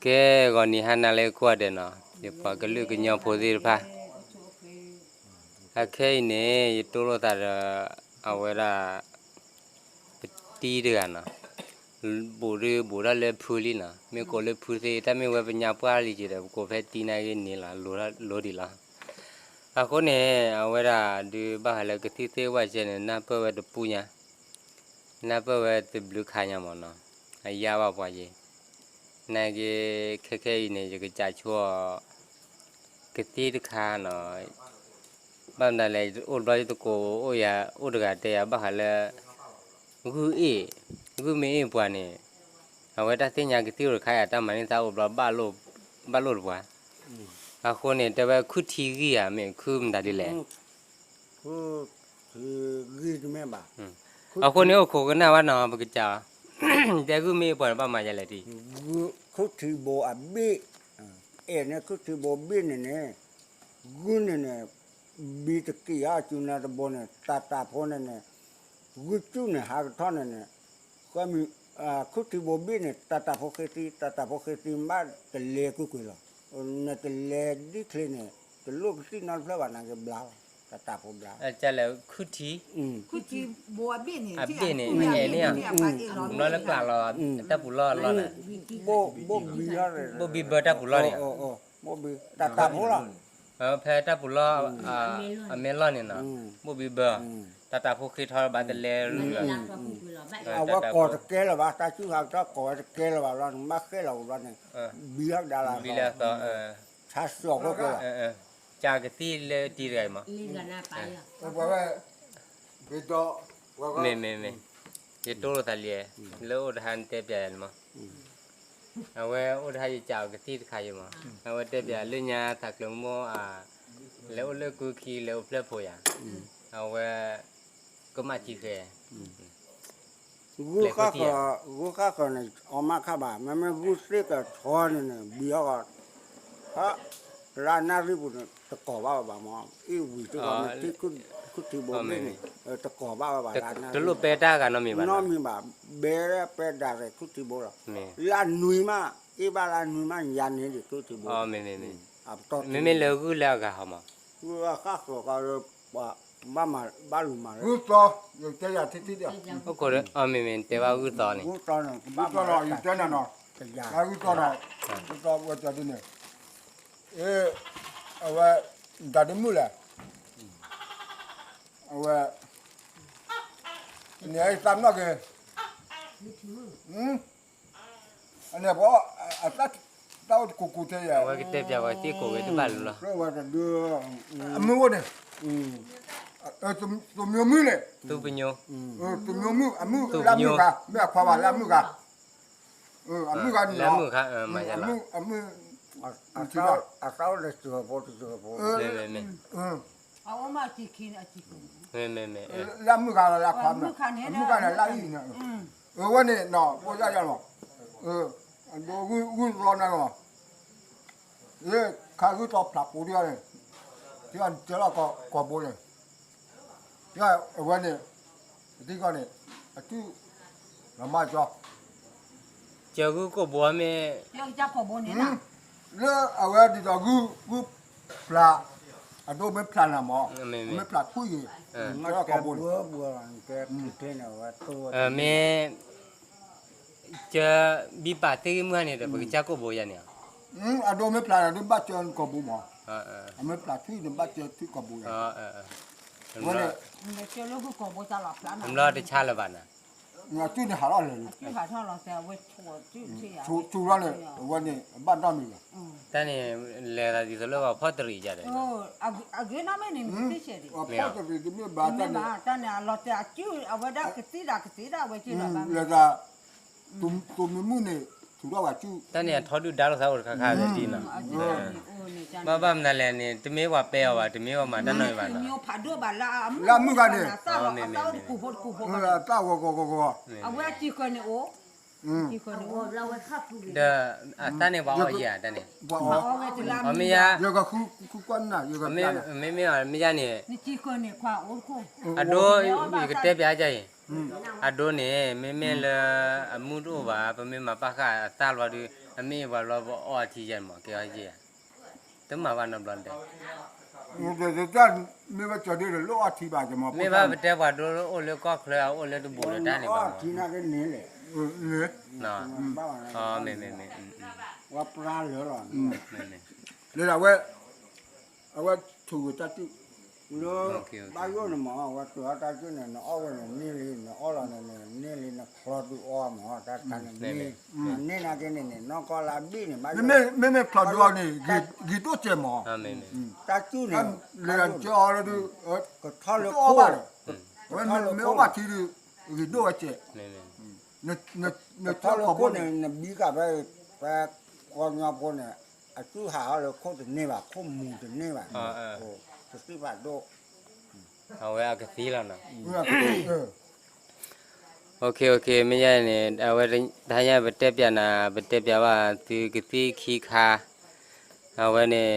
ကဲ ဂီၤနံၤဟါနၤလၢကိးဂၤဒဲးနီၤ, ယပှၤကလုာ်ကညီဖိသ့ၣ်တဖၣ်, အခဲအံၤန့ၣ် ယတိၢ်လိာ်သးဒီး အဝဲဒၣ် ပတံၤတဂၤနီၤ, ဘူးဒုးဘူးထီၣ်လၢဖုလံနီၤ, မ့ၢ်ကိးလၢဖုသ့ တၢ်မ့ၢ်ဝဲပညါပှၢ်လံက့ၤဒီး ပကိးဖဲတံၤနာ်က့န့ၣ်လီၤ, လိၤဒံးလီၤ. အဃိန့ၣ် အဝဲဒၣ်ဒုးဘၣ်ဃးလၢကသံၣ်သ့ၣ်ဝဲကဲန့ၣ် နၢ်ပၢၢ်ဝဲတပူၤညါ, နၢ်ပၢၢ်ဝဲတဘျုးခါညါမးနီၤ, အယါဘၣ်ပှၤယဲ, နာ်က့ ခဲခဲအံၤန့ၣ် ယကစးဆိအီၤ ကသံၣ်တခါနီၤ, ဘၣ်မနုၤလဲၣ် အိၣ်တဘျီယသကိးအိၣ်ယၤ အိၣ်တဂၤတဲယၤဘၣ်ဃးလၢ ဂုၢ်အ့ၣ်, ဂုၢ်မ့ၢ်အ့ၣ်ပှၤန့ၣ် အဝဲတၢ်သ့ၣ်ညါကသံၣ်အိၣ်တခါယၤ တၢ်မၤန့ၢ်သးအိၣ်ဘျီ ဘၣ်လိၣ်တပှၤ, အဃိန့ၣ် တဲဝဲခုၣ်ထံဂံၢ်ဧါ မ့ၢ်ခုၣ်မတၤဒ်လဲၣ်, ခုၣ်ထံဂံၢ်တမ့ၢ်ဘၣ်, အဃိန့ၣ်အိၣ်ခိးကနၣ်ဝဲနီၤ ပကစး, တဲဂုၢ်မ့ၢ်အ့ၣ်ပှၤန့ၣ် ဘၣ်မၤယဲလဲၣ်တံၤ, ခုၣ်ထံဘိအဘ့ၣ်, အဲၣ်န့ၣ်ခုၣ်ထံဘိဘ့ၣ်န့ၣ်န့ၣ်, ဂုၢ်န့ၣ်န့ၣ် ဘံတက့ၢ်အီၤ စုနၤတဘိန့ၣ် တၢ်တၢ်ဖိန့ၣ်န့ၣ်, ဂုၢ်စူၣ်န့ၣ်ဟးကထီၣ်န့ၣ်န့ၣ်, ဃမံၤ, ခုၣ်ထံဘိဘ့ၣ်န့ၣ် တၢ်တၢ်ဖိဃ့သံ တၢ်တၢ်ဖိဃ့သံမးတလဲကွ့ၢ်ကွ့ၢ်လီၤ, နတလဲဒ်ချ့န့ၣ် တလိၣ်ကသံၣ်နီတဖျၢၣ်ဘၣ် နာ်က့ဘျါလီၤ, တၢ်တၢ်ဖိဘျါ, ကလဲၤခုၣ်ထံ အဘ့ၣ်န့ၣ် အဲၣ်န့ၣ်, ဘျီလၢကျးလီၤ, တၢ်ပူၤလီၢ်လီၢ်န့ၣ်, ဘိၣ်ဘံဘၢတၢ်ပူၤလီၢ်န့ၣ်, တၢ်တၢ်ဖိလီၤ, ဖဲတၢ်ပူၤလီၢ်, အမဲလီၢ်န့ၣ်နီၤ, ဘိၣ်ဘံဘၢ, တၢ်တၢ်ဖိဃ့ထီၣ်ဘၣ်တလဲရူၢ်, အဝဲကိးတကဲလၢၤဘၣ် တၢ်စူၣ်ဟးကထီၣ်ကိးဝဲတကဲလၢၤဘၣ်ဘျီန့ၣ် ဘၣ်ဃဲလီၤဝံၤဘျီန့ၣ်, ဘံဟီၣ်ကဒါလီၤ, ဆါစှီၤဖိကိးလီၤ, ကးကသံၣ်လၢတံၤတဂၤအံၤမး, မ့ၢ်မ့ၢ်မ့ၢ်, ယတိၢ်လိာ်သးလံ, လၢအိၣ်တဟါနတဲပျးယၤန့ၣ်မး, အဝဲအိၣ်တဟါယကးအီၤကသံၣ်တခါအံၤမး, အဝဲတဲပျးလၢညါသးကျၢၤမိၢ်အ, လဲၤအိၣ်လၢကုခံလဲၤအိၣ်ဖျဲၣ်ဖိယၤ, အဝဲ, ကမၣ်ခံဃဲ ဂုၢ်ဃၣ်ဃၢၤ, ဂုၢ်ဃၣ်ဃၢၤန့ၣ် အီမးခါဘၣ် မ့မ့ၢ်ဂုၢ်သ့ၣ်ကထီန့ၣ်န့ၣ် ဘံအီၤ, လၢအနၣ်ရံၣ်ပူၤန့ၣ် တကိးဘၣ်ဝဲဘၣ်မး အ့ၣ်ဝံၤတဂီၢ်မ့ၢ်ထံၣ်ခုၣ်ထံဘိဘ့ၣ်န့ၣ်, တကိးဘၣ်ဝဲဘၣ်လၢအနၣ်ရံၣ်, တလိၣ်ပဲတၢ်ဂၤနီတမံၤဘၣ်, နီတမံၤဘၣ်, ဘဲပဲဒၣ်ရဲၣ်ခုၣ်ထံဘိလီၤ, လၢအနွံမး, အ့ၣ်ဘၣ်လၢအနွံမး ယၤန့ၣ်ဒံးခုၣ်ထံဘိ, မ့မ့ၢ်လၢဂုၢ်လၢအဂၤဟီမး, ဂုၢ်ဃၣ်ဃၢၤဃီ ဘၣ်မၤဘၣ်လူၤမၤလၢ, ဂုၢ်သီ, ယတဲယၤထံထံဒီး, မ့မ့ၢ်တဲဘၣ်ဂုၢ်သီန့ၣ်, ဂုၢ်သီနီၤ ယတဲနၤနီၤ, ဂုၢ်သီနီၤ, ဂုၢ်သီဝဲတဲဒ်န့ၣ်, အဝဲ, တၢ်ဒ်မုၣ်လဲၣ်, အဝဲ, န့ၣ်သးမနီၣ်က့ၤ, အန့ၣ်ပှၤ, တၢ်အိၣ်တကိးကိးထဲယၤ, အဝဲကတဲပျးဝဲသ့ၣ်ကိးဝဲတဘၣ်လၢၤလီၤ, အမုၢ်အိၣ်န့ၣ်, တမျိုးမုၣ်န့ၣ်, တမျိုးမုၣ်, တမျိုးမုၣ်, အမုၢ်လၢမုၢ်ဂၤ, မ့ၢ်အခွါဘၣ်လၢမုၢ်ဂၤ, အမုၢ်ဂၤန့ၣ်, အမုၢ်, အသးအိၣ်လၢစှၤဖိတစှၤဖိ, လၢမုၢ်ဂၤလၢအခွါ, အမုၢ်ဂၤန့ၣ်လၢအံၤန့ၣ်, အဝဲန့ၣ်နီၤ ဖိယၢ်ယၢ်လီၤ, ဂုၢ်ဂုၢ်လီၤန့ၣ်လီၤ, ခါဂုၢ်သီဖျးပူၤဒ်အံၤန့ၣ်, တဲလီၤကိာ်ဘိန့ၣ်, အဝဲန့ၣ်, အသံကီးန့ၣ်, အထူၣ်, လီၤမၢ်ကၠီ ကၢဂုၢ်ကိာ်ဘိမ့ၢ်, လၢအဝဲဒ်သိးဂုၢ်, ဂုၢ်ဖျး, အဒိမ့ၢ်ဖျးနၤမး, မ့ၢ်ဖျးထူၣ်ယံၤ, ကၢကိာ်ဘိန့ၣ်, မ့ၢ်, ကၢ, ဘံပာ်သ့ၣ်ဂ့ၢ်မုၢ်ဂၤန့ၣ်ဒီး ပကစၢ်ကိာ်ဘိယၤန့ၣ်, အဒိမ့ၢ်ဖျးနၤဒ်ဘၣ်ကၢကိာ်ဘိမး, အမ့ၢ်ဖျးထူၣ်န့ၣ်ဘၣ်ကၢထူၣ်ကိာ်ဘိယၤ, ဝဲန့ၣ်, ဘျီတဆါလၢၤဘၣ်နၤ, အစုန့ၣ်ဟးထီၣ်လဲၤလံ, ဆူၣ်ထီၣ်န့ၣ် အဝဲန့ၣ် အဘၣ်နီတမံၤဘၣ်, တၢ်န့ၣ်, လဲၤသးဒ်သိးလၢပှၤဖီၣ်တရံးယၤဒီး, အဂ့ၤနီၢ်မ့ၢ်န့ၣ်, ဖီၣ်တရံးတမ့ၢ်ဘၣ်, တမ့ၢ်ဘၣ်တၢ်န့ၣ်, အလီၤတဲာ်အစုၣ် အဝဲဒၣ်ကသံၣ်ဒၣ်ကသံၣ်ဒၣ်ဝဲက့ၤလီၤဘၣ်, လဲၤသး, တိၤမ့ၢ်မုၢ်န့ၣ်, ထူးထီၣ်ဝဲစုၣ်, တၢ်န့ၣ်အထီဒုၣ်ဒါလိာ်သးအိၣ်တခါခါလၢဒ်နီၤ, ဘၣ်ဘၣ်မနုၤလဲၣ်န့ၣ် တမ့ၢ်ပှၤပဲအီၤဘၣ် တမ့ၢ်ပှၤမၤတၢ်နီတမံၤဘၣ်နီၤ, လၢအမုၢ်ဂၤန့ၣ်, တၢ်ဂီၤဂီၤဂီၤဂီၤ, အဝဲအစံးဃၢၤန့ၣ်အိၣ်, ဒီးအတၢ်န့ၣ်ပှၤအီၣ်ယၤတၢ်န့ၣ်, အမ့ၢ်ယါ, မ့မ့ၢ်မ့ၢ်ယါန့ၣ်, အဒိ, ယကတဲပျးအီၤ အဒိန့ၣ် မ့မ့ၢ်လၢအမုၢ်တအိၣ်ဘၣ် ပမ့ၢ်မၤပာ်ဃာ်အသၣ်ဘျီဒီး အမ့ၢ်အ့ၣ်ပှၤဘျီပအီအထံယဲၢ်မး ကဲအီၤယဲၢ်ဧါ, တမၤဘၣ်နီတဘျီဒဲး, မ့ၢ်ဘၣ်ပတဲပှၤဒိအိၣ်လၢကီၢ်ချၢ အအိၣ်လၢတဘူးဒီးတၢ်န့ၣ်ဘၣ်မး, မ့မ့ၢ် လၢဒၣ်ဝဲ အဝဲထိၣ်ဂ့ၤတၢ်စုၣ်, လၢ ဘၣ်ယိၣ်န့ၣ်မး အဝဲထိၣ်အီတၢ်စုၣ်န့ၣ် နအီၣ်ဝဲန့ၣ်န့ၢ်လံ နအီၣ်လီၤန့ၣ်န့ၢ်လံ နဖျီဒုးအီမး တၢ်တခါန့ၣ်န့ၢ်, န့ၢ်နာ်က့န့ၣ်န့ၣ် နီၢ်ကီၢ်လၢအဘ့ၣ်န့ၣ် ဘၣ်ယိၣ် မ့မ့ၢ်ဖျီဒုးအီန့ၣ် ဂ့ၤဒိၣ်စဲးမး, တၢ်စုၣ်န့ၣ် လၢကၢအီလၢဒုး ကထီၣ်လၢခိၣ်ဘၣ်ဒီး အဝဲမ့ၢ်အီဘၣ်ထံဒုး ဂ့ၤဒိၣ်ဝဲစဲး, ကထီၣ်လၢခိၣ်န့ၣ် နဘံကးဖဲ ဖဲကီၢ်ညီဖိန့ၣ် အစုၣ်ဟးထီၣ်လၢခိၣ်တန့ၢ်ဘၣ် ခိၣ်မူၤတန့ၢ်ဘၣ်, ကသံၣ်ဖးဒိၣ် အဝဲအကသံလီၤနီၤ, မ့ၢ်ယဲန့ၣ် အဝဲတဟါညါပတဲပၠးနၤ ပတဲပၠးဘၣ်သုကသံၣ်ခံခါ, အဝဲန့ၣ်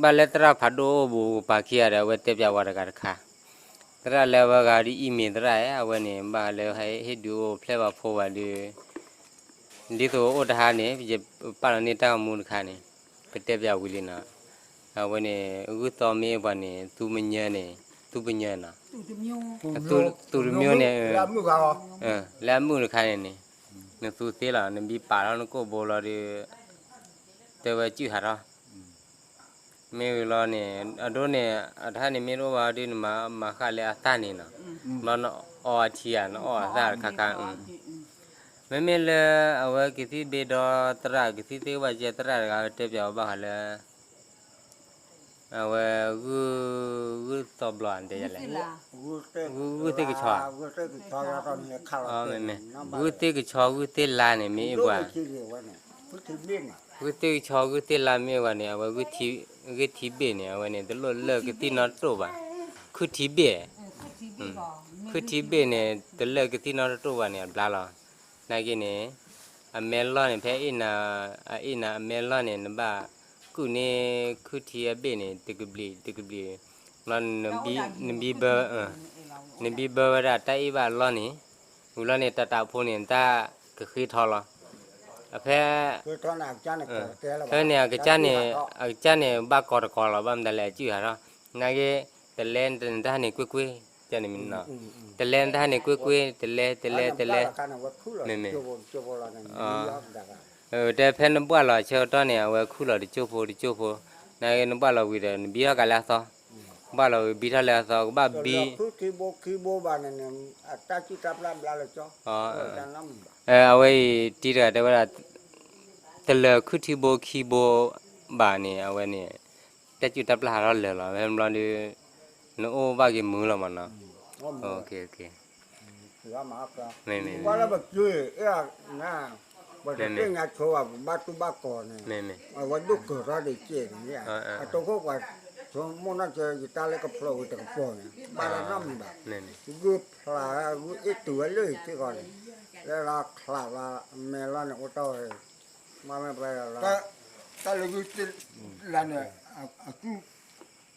ဘၣ်လၢသရၣ်ဖးဒိၣ်အိၣ်ဘူးကပၤခံဂၤဒီး အဝဲတဲပၠးဝဲတဂၤတခါ, သရၣ်လၢအဝဲဂၤဒ်အံၤမ့ၢ်သရၣ်ဧါ အဝဲန့ၣ် ဘၣ်လၢဟဲဟ့ၣ်ဒုးအိၣ်ဖျဲၣ်ဘၣ်ဖိဘၣ်ဒီး ဒ်သိးအိၣ်တဟါန့ၣ် ယပာ်လီၤန့ၢ်တၢ်ဂီၤမူတခါန့ၣ် ပတဲပၠးဝံၤလံနီၤ, အဝဲန့ၣ် ဂုၢ်သီမ့ၢ်ပှၤန့ၣ် သူမညၢန့ၣ် သူပညၢနီၤ, သူတမျိုးန့ၣ် လၢအမုၣ်တခါန့ၣ်န့ၣ် နသူသ့လီၤ နဘံပာ်ထီၣ်နကိာ်ဘိလီၤဒီး တဲဝဲစုၣ်ဟးထီၣ် မ့ၢ်ဝံၤလီၤန့ၣ် အဒိန့ၣ် အတဟါန့ၣ်မ့ၢ်တအိၣ်ဘၣ်ဒီး နမၤဃာ်လၢအသၣ်န့ၣ်နီၤ, ဘျီနအီအထံဧါ နအီအသၣ်တခါခါ, မ့မ့ၢ်လၢအဝဲကသံၣ်ဘ့ၣ်ဒီးသရၣ် ကသံၣ်သ့ၣ်ကဘၣ်ကဲသရၣ်တဂၤ တဲပၠးဝဲဘၣ်ဃးလၢ အဝဲ ဂုၢ်သီဘျီတဲလဲၣ်, ဂုၢ်သ့ၣ်ကဆီဧါ, မ့မ့ၢ် ဂုၢ်သ့ၣ်ကဆီ ဂုၢ်သ့ၣ်လါန့ၣ် မ့ၢ်အ့ၣ်ပှၤ ဂုၢ်သ့ၣ်ကဆီ ဂုၢ်သ့ၣ်လါမ့ၢ်အ့ၣ်ပှၤန့ၣ် အဝဲ ဂ့ၢ်ထံဘ့ၣ်န့ၣ် အဝဲန့ၣ် တလိၣ်လၢာ်ကသံၣ်နီတတိၢ်ဘၣ်, ခုထံဘ့ၣ်, ခုထံဘ့ၣ်န့ၣ် တလၢာ်ကသံၣ်နီတတိၢ်ဘၣ်န့ၣ် အဘျါလီၤ, နာ်က့န့ၣ် အမဲလီၢ်န့ၣ် ဖဲအ့ၣ်နၤ အအ့ၣ်နၤအမဲလီၢ်န့ၣ် နဘၣ်ကုၣ်န့ၢ်ခုထံအဘ့ၣ်န့ၣ် တကဘျံးတကဘျံး, ဘျီ နဘံဘၢ နဘံဘၢဝဲဒၣ်တၢ်အ့ၣ်ဘၣ်အလီၢ်န့ၣ်, ဝံၤလီၤန့ၣ် တၢ်တၢ်ဖိန့ၣ် တၢ်ကဃ့ထီလီၤ, အဖဲ ဖဲန့ၣ် အကစၢ်န့ၣ် အကစၢ်န့ၣ် ဘၣ်ကီတကီလီၤ ဘၣ်မတၤလဲၣ် အစုၣ်ဟးထီၣ်, နာ်က့ တလဲနတၢ်ဟးန့ၣ်ကွ့ၢ်ကွ့ၢ်, တလဲနတၢ်ဟးန့ၣ်ကွ့ၢ်ကွ့ၢ် တလဲ တလဲ တလဲ, မ့မ့ၢ် တဲဖဲနဘၣ်လီၤဆၢကတီၢ်န့ၣ် အဝဲခူၣ်လီၤတကၠိၢ်ဖိတကၠိၢ်ဖိ, နာ်က့နဘၣ်လီၤဝံၤဒီး နဘံထီၣ်ကးလၢအသီ, ဘၣ်လီၤဝံၤဘံထီၣ်လၢအသီ ကဘၣ်ဘံ အဝဲအံၤ တံၤတဂၤတဲဝဲဒၣ် တလၢာ်ခုထံဘိခံဘိဘၣ်န့ၣ် အဝဲန့ၣ် တၢ်စုၣ်တၢ်ပျၢ်ဟးထီၣ်လၢာ်လီၤ ဖဲဘျီဒီး နအိၣ်ဘၣ်က့ၤမုာ်လီၤမးနီၤ, မ့မ့ၢ် ပှၤတသ့ၣ်ညါဆိဘၣ် ပဘၣ်တူၢ်ဘၣ်ကီၤန့ၣ် အဝဲဒိၣ်ကၢၤထီၣ်ဒံးကဲန့ၣ် အတိခိၣ်ပှၤဆိမိၣ်နီၢ်ကဲ ယတၢ်လၢကဖျိးဝံၤတကပီၤန့ၣ် ဘၣ်လၢနီတမံၤဘၣ်, ဂုၢ်ဖျးဂုၢ်အ့ၣ်တုၤဝဲလၢဟံၣ်သ့ၣ်ဃီန့ၣ် လၢလီၤဖျးလီၤမဲလီၤန့ၣ် အိၣ်တ့ၢ်ဝဲ မ့မ့ၢ်ပှၤလီၤ တၢ်လၢဂုၢ်သ့ၣ်လါန့ၣ် အကုၢ်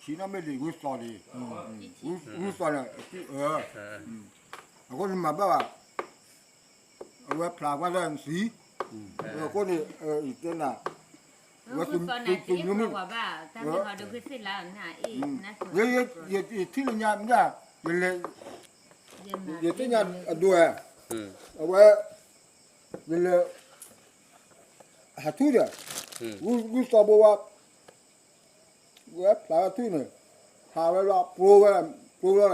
ဆံးနီၣ်မ့ၢ်ဒံးဂုၢ်သီဒံး, ဂုၢ်သီန့ၣ် အကုၢ်အၢ, အဃိန့ၣ်မၤဘၣ်ဘၣ်, အဝဲဖျးကွၢ်ဒီးနသံ, အဃိန့ၣ် ယတဲနၤ, ဝဲသုညိမုၣ်, ယထံၣ်လၢညါမ့ၢ်, ယသ့ၣ်ညါအဒိဝဲ, အဝဲ ယလဲၤ ဟးထူၣ်ဒီး ဂုၢ်သီဘိဝဲ ဝဲဖျးဝဲထူၣ်န့ၣ် ဖျးဝဲလီၤ ပြိဝဲ ပြိလီၤ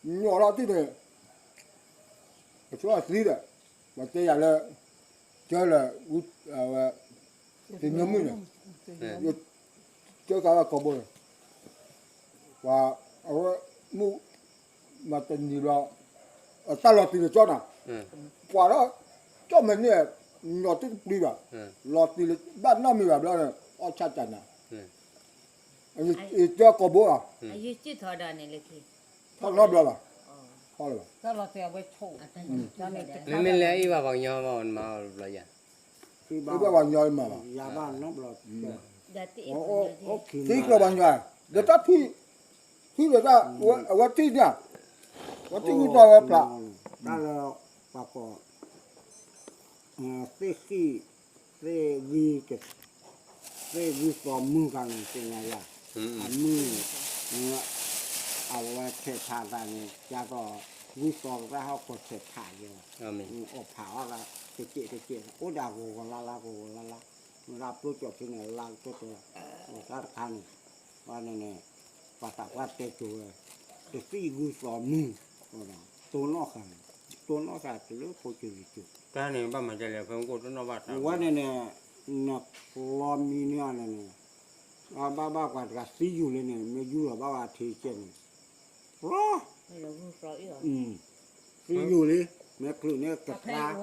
ဒီး ညီၣ်ထီၣ်ထူၣ်န့ၣ် ပဆိအသံဒီး ပှၤတဲယၤလၢ ကၢလၢ ဝဲ သုညိမုၣ်န့ၣ် ကၢကးဝဲကိာ်ဘိန့ၣ် ပှၤ အဝဲ မုၢ် မၤတနံၤဘျီ အတၢ်လီၤတံၢ်လၢကၠီနၤ, ပှၤဒီး ကၠီမဲာ်န့ၣ် ညီၣ်တံၢ်တပျံၤဘၣ်, လီၤတံၢ်လၢဘၣ်နီတမံၤဘၣ်ဘျီန့ၣ် အီၣ်ဆၣ်တၢ်နၤ, ကၢကိာ်ဘိလီၤ, ထီၣ်နီတဘျီဘၣ်, ထီၣ်လၢၤဘၣ်, မ့မ့ၢ်လၢအ့ၣ်ဘၣ်ပှၤကညီဘၣ် နမၤအီၤတဘျီယၤ, အ့ၣ်ဘၣ်ပှၤကညီမၤဘၣ်, သံကျိၤပှၤကညီ, ဒီးတၢ်ထံၣ် ထံၣ်ဒီးတၢ် အဝဲထံၣ်န့ၣ် ပှၤသံၣ်ဂုၢ်သီဝဲဖျး, တၢ်လၢ ပှၤကိး သ့ၣ်ဃံၣ် သ့ၣ်ဂံၢ် သ့ၣ်ဂံၢ်သီမုၢ်ဂၤန့ၣ် သ့ၣ်ညါယၤ, အမုၢ် အဝဲဆဲးဖးသးန့ၣ် ကၢ်သိး ဂုၢ်သီကရၢ်ဟီၣ်ခိၣ်ဆဲးဖးယဲလီၤ, အီၣ်ဖးအီၣ်သး တကဲးတကဲး အိၣ်ဒီးဂီၤဂီၤလါလါ ဂီၤဂီၤလါလါ, မ့ၢ်ဒၣ်ပျိကၠီၤဖဲန့ၣ် လါကတိၢ်တိၢ်လီၤ, တၢ်တခါန့ၣ် ဘၣ်န့ၣ်န့ၣ် ပှၤသးပှၢ်တဲကၠိၤဝဲ တသံၣ်ဂုၢ်သီမုၢ်, တိၢ်နီၣ်ဃာ်န့ၣ်, တိၢ်နီၣ်ဃာ်တုၤလၢဖိကၠိၤလံၤကၠိၤ, တၢ်န့ၣ်ဘၣ်မၤဒ်လဲၣ် ဖဲမုၢ်ကိၣ်တိၢ်နီၣ်ဘၣ်တၢ်, ဝဲန့ၣ်န့ၣ် နကျီမံန့ၢ်အီၤန့ၣ်န့ၣ်, ဘၣ်ဘၣ်ပှၤတဂၤသံယိာ်လံန့ၣ် မ့ၢ်ယူၢ်လီၤဘၣ်ဝဲထံကဲန့ၣ်, သံယိာ်လံ, မ့ၢ်ချုးန့ၣ်ကသါ,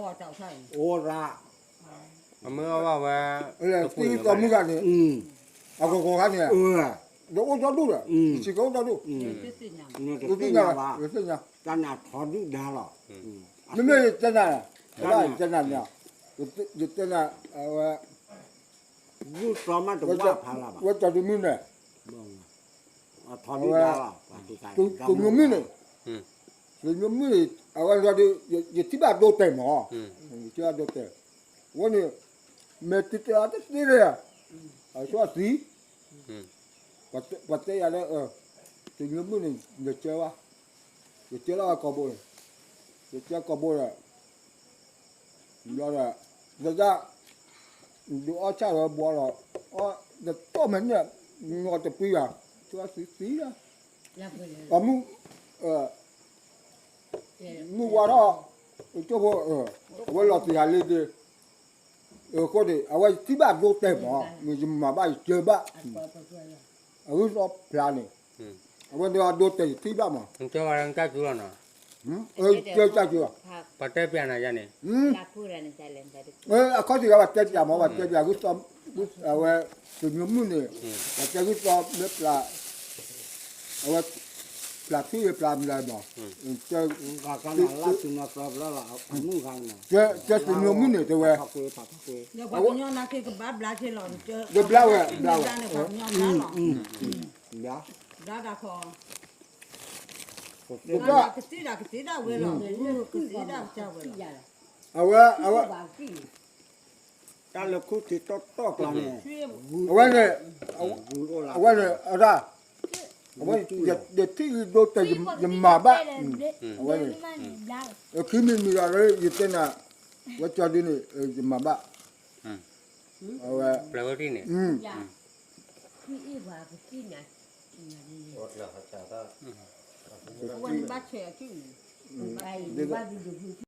အိၣ်ရၣ်, အမ့ၢ်အီၣ်ဘၣ်ဝဲ, သံသီမုၢ်ဂၤန့ၣ်, အဂီၤဂီၤဂၤန့ၣ်, ဒီးအိၣ်ဒီဒူၣ်ဒီး, ယစံးကအိၣ်ဒီဒူၣ်, ယသ့ၣ်ညါ, ယသ့ၣ်ညါ, တၢ်န့ၣ်အထီဒုၣ်ဒါလီၤ, မ့မ့ၢ်ယတဲနၤ, ယတဲနၤန့ၣ်, ယတဲနၤ, အဝဲ ဒူၣ်သီမးတဝၢ်ဖးလၢၤဘၣ်, ဝဲကၠီၤဒုမုၢ်န့ၣ်, အဝဲ, တညိမုၢ်န့ၣ်, တညိမုၢ်န့ၣ် အဝဲလီၤဒီး, ယထံၣ်ဘၣ်ဒိတဲာ်မး, ယထံၣ်ဘၣ်ဒိတဲာ်, အဝဲန့ၣ်, မဲာ်တတဲအီၤတသ့လၢၤ, အဆိအသံ ပှၤတဲယၤလၢ, တညိမုၢ်န့ၣ် ယကၢဘၣ်, ယကၢလီၤဝဲကိာ်ဘိန့ၣ်, ယကၢကိာ်ဘိဒီး, ဘျီဒီး, ဒီးဒၣ်, ဒုးအီၣ်ဆၣ်ဝဲဘှီလီၤ, အီၣ်, ဒီးတီၢ်မဲာ်န့ၣ်, ညီတပှံၤဘၣ်, ဆိအသံသံလီၤ, အမုၢ်, မုၢ်ဝါထီၣ်, ကၠိဖိ, အဝဲလီၤတံၢ်ဟးလ့ဒ့, အဃိန့ၣ် အဝဲယထံၣ်ဘၣ်ဒိတဲာ်မး, မ့ၢ်ယမၤဘၣ်ယကၢဘၣ်, အဂုၢ်သီဖျါန့ၣ်, အဝဲန့ၣ်ဒိတဲာ်ယထံၣ်ဘၣ်မး, ကၢကၢကၢ, ပှၤတဲပျးနၤယၤန့ၣ်, အခီၣ်ထံးဂၤပှၤတဲပျးမး ပှၤတဲပျးဂုၢ်သီ, အဝဲ, တညိမုၢ်န့ၣ်, ပှၤတဲဂုၢ်သီမ့ၢ်ပျး, အဝဲ, ပျးထံၣ်ယပျးမတၤမး, ကၢတညိမုၢ်န့ၣ် တဲဝဲ, ပှၤကညီနာ်က့ကဘၣ်ဘျါက့ၤလီၤ, ဘျါဝဲ, ဘျါဝဲ, ဘျါ, ကသံဒၣ်ကသံဒၣ်ဝဲလီၤ, ကသံဒၣ်ကသံဒၣ်ဝဲလီၤ, အဝဲ, အဝဲ, တၢ်လၢခိၣ်ထံးတီတီကျါန့ၣ်, အဝဲန့ၣ်, အဝဲန့ၣ်, အဝဲ, ယထံၣ်ဂ့ၤဒိတဲာ်ယမၤဘၣ်, အဝဲန့ၣ်, ခံမံၤမံၤဒီးလၢယတဲနၤ, ဝဲကၠီဒုန့ၣ် ယမၤဘၣ်, အဝဲ, ပျဲဝဲတံၢ်န့ၣ်, ဝဲဘၣ်ဆဲးအစုန့ၣ်, ဘၣ်ဒုးဒုး